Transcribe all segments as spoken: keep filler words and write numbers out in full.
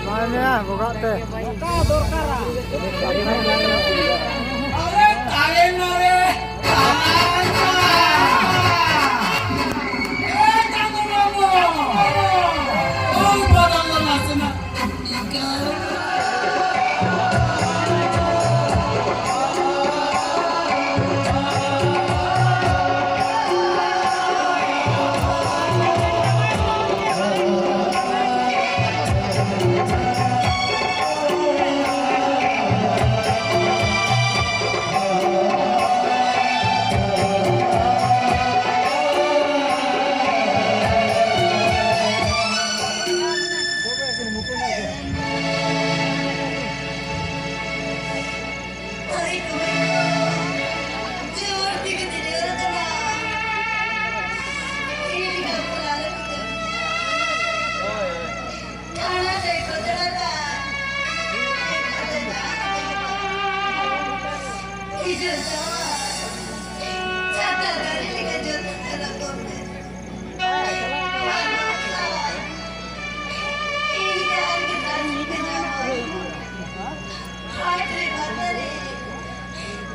ᱵᱟᱭ ᱢᱮᱭᱟ ᱜᱚᱜᱟᱜ ᱛᱮ᱾ ᱚᱠᱟ ᱫᱚᱨᱠᱟᱨᱟ? ᱟᱨᱮ ᱛᱟᱞᱮ ᱱᱚᱨᱮ᱾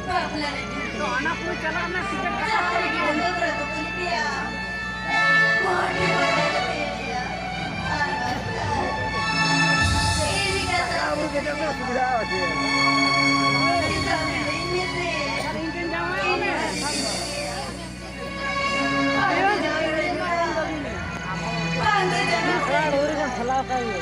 ᱵᱟᱯᱞᱟ ᱨᱮ ᱛᱚ ᱚᱱᱟ ᱠᱚ ᱪᱟᱞᱟᱜ ᱨᱮᱱᱟᱜ ᱴᱤᱠᱤᱴ ᱠᱟᱴᱟᱣ ᱦᱩᱭ ᱠᱟᱱᱟ᱾ ᱟᱨ ᱤᱧ ᱴᱷᱮᱱ ᱡᱟᱶᱟᱭ ᱢᱮ᱾ ᱴᱷᱮᱞᱟᱣ ᱠᱟᱭ ᱢᱮ᱾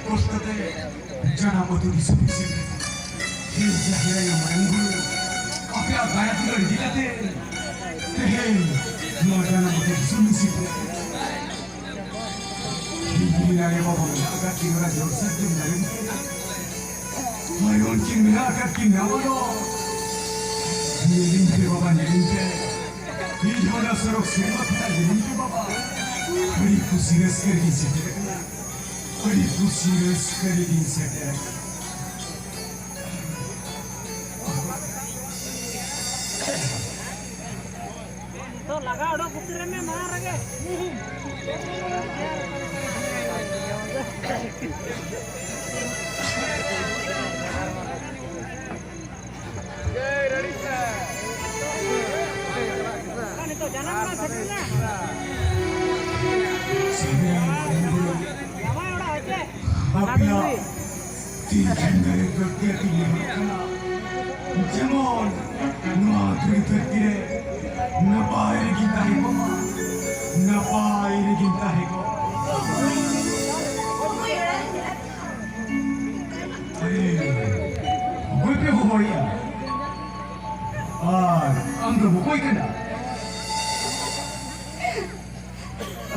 ᱠᱚᱥᱴᱚ ᱛᱮ ᱡᱟᱱᱟᱢ ᱟᱹᱛᱩ ᱫᱤᱥᱚᱢ ᱥᱮᱴᱮᱨ᱾ ᱦᱮ ᱡᱟᱦᱮᱨ ᱟᱭᱳ ᱢᱟᱨᱟᱝ ᱵᱩᱨᱩ, ᱟᱯᱮᱭᱟᱜ ᱫᱟᱭᱟ ᱫᱩᱞᱟᱹᱲ ᱤᱫᱤ ᱠᱟᱛᱮ ᱛᱮᱦᱮᱧ ᱱᱚᱣᱟ ᱡᱟᱱᱟᱢ ᱟᱹᱛᱩ ᱫᱤᱥᱚᱢ ᱥᱮᱴᱮᱨ᱾ ᱤᱧ ᱨᱮᱱ ᱟᱭᱳ ᱵᱟᱵᱟ ᱢᱮᱱᱟᱜ ᱟᱠᱟᱫ ᱠᱤᱱ ᱚᱱᱟ ᱡᱚᱲ ᱥᱟᱨᱡᱚᱢ ᱫᱟᱨᱮ ᱵᱩᱴᱟᱹ ᱨᱮ᱾ ᱦᱳᱭ, ᱩᱱᱠᱤᱱ ᱢᱮᱱᱟᱜ ᱟᱠᱟᱫ ᱠᱤᱱ ᱱᱟᱣᱟ ᱫᱚ᱾ ᱧᱮᱞᱤᱧ ᱯᱮ ᱵᱟᱵᱟ, ᱧᱮᱞᱤᱧ ᱯᱮ᱾ ᱤᱧ ᱦᱚᱸ ᱚᱱᱟ ᱥᱚᱨᱚᱜ ᱥᱮᱨᱢᱟ ᱠᱷᱚᱱᱟᱜ ᱧᱮᱞᱤᱧ ᱯᱮ ᱵᱟᱵᱟ᱾ ᱟᱹᱰᱤ ᱠᱩᱥᱤ ᱨᱟᱹᱥᱠᱟᱹ ᱨᱮᱜᱤᱧ ᱥᱮᱴᱮᱨ ᱟᱠᱟᱱᱟ᱾ ᱟᱹᱰᱤ ᱠᱩᱥᱤ ᱨᱟᱹᱥᱠᱟᱹ ᱨᱮᱜᱤᱧ ᱥᱮᱴᱮᱨ ᱟᱠᱟᱱᱟ᱾ ᱱᱤᱛᱚᱜ ᱞᱟᱜᱟ ᱚᱰᱚᱠ ᱩᱛᱟᱹᱨ ᱢᱮ ᱢᱟᱲᱟᱝ ᱨᱮᱜᱮ᱾ ᱱᱤᱛᱚᱜ ᱡᱟᱱᱟᱢ ᱚᱲᱟᱜ ᱥᱮᱴᱮᱨ ᱮᱱᱟ᱾ ᱡᱟᱶᱟᱭ ᱚᱲᱟᱜ ᱦᱮᱸ ᱪᱮ? ᱟᱯᱮᱭᱟᱜ ᱛᱤ ᱡᱟᱸᱜᱟ ᱨᱮ ᱜᱟᱹᱛᱤ ᱟᱹᱛᱤᱧ ᱱᱮᱦᱚᱨᱚᱜ ᱠᱟᱱᱟ᱾ ᱡᱮᱢᱚᱱ ᱱᱚᱣᱟ ᱫᱷᱩᱲᱤ ᱫᱷᱟᱹᱨᱛᱤ ᱨᱮ ᱱᱟᱯᱟᱭ ᱨᱮᱜᱤᱧ ᱛᱟᱦᱮᱸ ᱠᱚᱜ ᱢᱟ, ᱱᱟᱯᱟᱭ ᱨᱮᱜᱤᱧ ᱛᱟᱦᱮᱸ ᱠᱚᱜ ᱢᱟ᱾ ᱟᱨᱮ, ᱚᱠᱚᱭ ᱯᱮ ᱦᱚᱦᱚᱭᱮᱫᱼᱟ? ᱟᱨ ᱟᱢ ᱫᱚᱢ ᱚᱠᱚᱭ ᱠᱟᱱᱟ?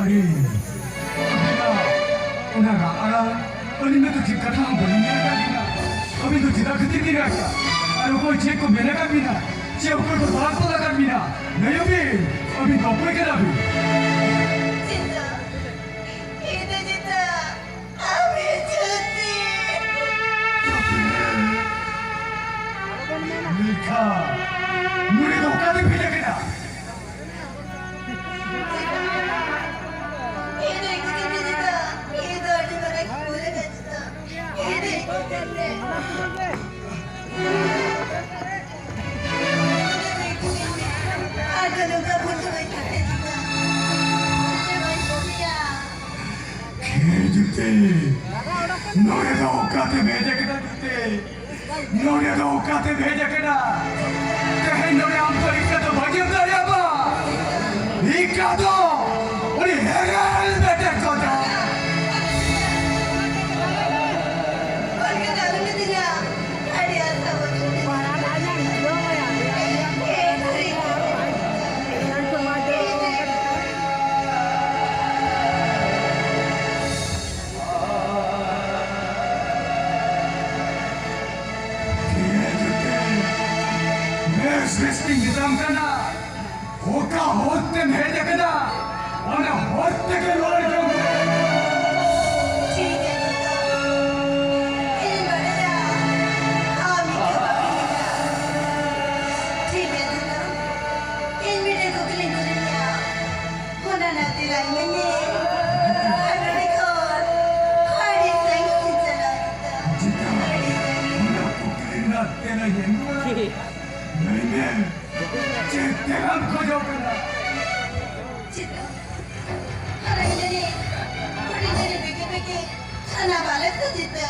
ᱟᱨᱮ, ᱟᱹᱵᱤᱱᱟᱜ ᱚᱱᱟ ᱨᱟᱜ ᱟᱲᱟᱝ, ᱟᱹᱞᱤᱧ ᱢᱟᱛᱚ ᱪᱮᱫ ᱠᱟᱛᱷᱟ ᱦᱚᱸ ᱵᱟᱹᱞᱤᱧ ᱧᱮᱞ ᱟᱠᱟᱫ ᱵᱤᱱᱟ᱾ ᱟᱹᱵᱤᱱ ᱫᱚ ᱪᱮᱫᱟᱜ ᱠᱷᱟᱹᱛᱤᱨ ᱵᱤᱱ ᱨᱟᱜ ᱮᱫᱟ? ᱟᱨ ᱚᱠᱚᱭ ᱪᱮᱫ ᱠᱚ ᱢᱮᱱ ᱟᱠᱟᱫ ᱵᱤᱱᱟ? ᱪᱮ ᱚᱠᱚᱭ ᱠᱚ ᱫᱟᱞ ᱛᱚᱞ ᱟᱠᱟᱫ ᱵᱤᱱᱟ? ᱞᱟᱹᱭᱚᱜ ᱵᱤᱱ, ᱟᱹᱵᱤᱱ ᱫᱚ ᱚᱠᱚᱭ ᱠᱟᱱᱟ ᱵᱤᱱ? ᱪᱮᱛᱟ, ᱤᱧ ᱫᱚ ᱪᱮᱛᱟ ᱟᱢᱤ ᱡᱟᱹᱛᱤ᱾ ᱢᱮᱱᱠᱷᱟᱱ ᱱᱩᱭ ᱫᱚ ᱚᱠᱟ ᱛᱮ ᱦᱮᱡ ᱟᱠᱟᱱᱟ? ᱤᱧ ᱫᱚ ᱮᱠᱫᱚᱢ ᱪᱮᱛᱟ, ᱤᱧ ᱫᱚ ᱟᱹᱰᱤ ᱢᱟᱨᱟᱝ ᱵᱷᱩᱞ ᱟᱠᱟᱫ ᱪᱮᱛᱟ᱾ ᱤᱧ ᱫᱚ ᱮᱠᱫᱚᱢ ᱪᱮᱛᱟ᱾ ᱟᱫᱚ ᱱᱚᱝᱠᱟ ᱵᱷᱩᱞ ᱫᱚ ᱵᱟᱹᱧ ᱠᱟᱹᱢᱤᱭᱟ ᱪᱮᱛᱟ᱾ ᱪᱮᱫ ᱵᱟᱹᱧ ᱠᱟᱹᱢᱤᱭᱟ? ᱦᱮᱸ, ᱡᱩᱛᱤ, ᱱᱚᱰᱮ ᱫᱚ ᱚᱠᱟᱛᱮᱢ ᱦᱮᱡ ᱟᱠᱟᱱᱟ, ᱡᱩᱛᱤ? ᱱᱚᱰᱮ ᱫᱚ ᱚᱠᱟᱛᱮᱢ ᱦᱮᱡ ᱟᱠᱟᱱᱟ? ᱛᱮᱦᱮᱧ ᱱᱚᱰᱮ ᱟᱢ ᱫᱚ ᱤᱠᱟ ᱫᱚ ᱵᱟᱹᱜᱤᱢ ᱫᱟᱲᱮᱭᱟᱜᱼᱟ᱾ ᱤᱠᱟ ᱫᱚ ᱩᱱᱤ ᱦᱮᱨᱮᱞ ᱵᱮᱴᱮ ᱠᱚ ᱫᱚ᱾ ᱨᱮᱥᱴᱤᱝ ᱢᱮᱛᱟᱢ ᱠᱟᱱᱟ, ᱚᱠᱟ ᱦᱚᱨ ᱛᱮᱢ ᱦᱮᱡ ᱟᱠᱟᱱᱟ, ᱚᱱᱟ ᱦᱚᱨ ᱛᱮᱜᱮ ᱨᱩᱣᱟᱹᱲ ᱡᱚᱝ ᱢᱮ᱾ ᱴᱷᱤᱠ ᱜᱮᱭᱟ ᱡᱤᱛᱟ, ᱤᱧ ᱵᱟᱰᱟᱭᱟ ᱟᱢ ᱤᱧ ᱠᱷᱮᱯᱟᱣ ᱠᱤᱫᱤᱧᱟ᱾ ᱴᱷᱤᱠ ᱜᱮᱭᱟ ᱡᱤᱛᱟ, ᱤᱧ ᱢᱤᱫᱴᱮᱱ ᱠᱩᱠᱞᱤᱧ ᱠᱩᱞᱤ ᱢᱮᱭᱟ, ᱚᱱᱟ ᱨᱮᱱᱟᱜ ᱛᱮᱞᱟ ᱤᱢᱟᱹᱧ ᱢᱮ᱾ ᱟᱨ ᱱᱚᱰᱮ ᱠᱷᱚᱱ ᱟᱹᱰᱤ ᱥᱟᱺᱜᱤᱧ ᱤᱧ ᱪᱟᱞᱟᱜᱼᱟ ᱡᱤᱛᱟ, ᱡᱤᱛᱟ, ᱟᱹᱰᱤ ᱥᱟᱺᱜᱤᱧ᱾ ᱚᱱᱟ ᱠᱩᱠᱞᱤ ᱨᱮᱱᱟᱜ ᱛᱮᱞᱟᱧ ᱮᱢᱚᱜᱼᱟ᱾ ᱞᱟᱹᱭ ᱢᱮ, ᱪᱮᱫ ᱛᱮᱞᱟᱢ ᱠᱷᱚᱡᱚᱜ ᱠᱟᱱᱟ? ᱡᱤᱛᱟ, ᱟᱨ ᱤᱧ ᱡᱟᱹᱱᱤᱡ ᱦᱩᱰᱤᱧ ᱨᱮ ᱵᱮᱜᱮ ᱵᱮᱜᱮ ᱠᱷᱟᱱᱟ ᱵᱟᱞᱮ ᱥᱮ ᱡᱤᱛᱟ᱾